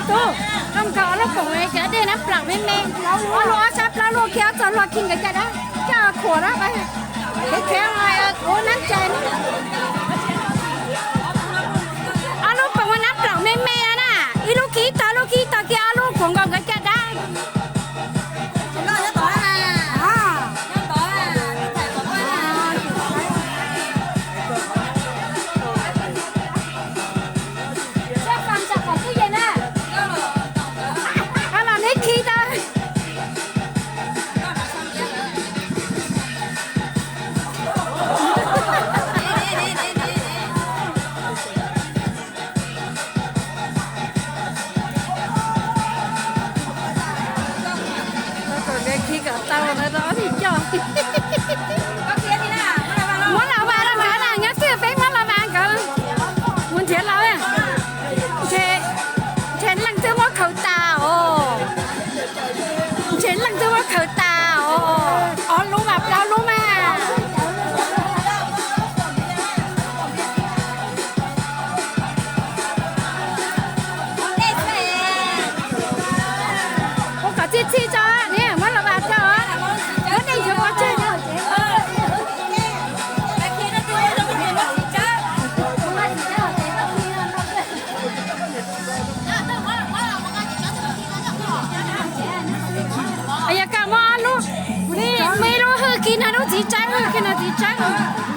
Tub, koj mus khaws ob lub poom cov dej nab plam me me, ob lub ob sab plaub lub khi ob txog luag khi nkawd caj dab, coj khuam na, khiav khiav ua nab tsa. Ob lub poom nab plam me me na, ib lub khi ib tog, lub khi ib tog khi ob lub khuam nkaus nkawd caj dab. Los neb khi tau. Kom nws khi kom tau na, rau ob tug coj. Muab los vas rau nkawd na, nyob twg peb muab los vas nkawd mus nrhiav los. Ntshe, ntshe leej twg muab khaws tas os. Ntshe leej twg muab khaws tas os. Ob lub mas plaub lub mas. Ua kom txhij txhij tso, neb muab los vas tso. Muab dej nchuav pov tseg. Yog koj muab ob lub, muaj ib lub hwj khi no lub txiv tsawb, hwj khi no txiv tsawb.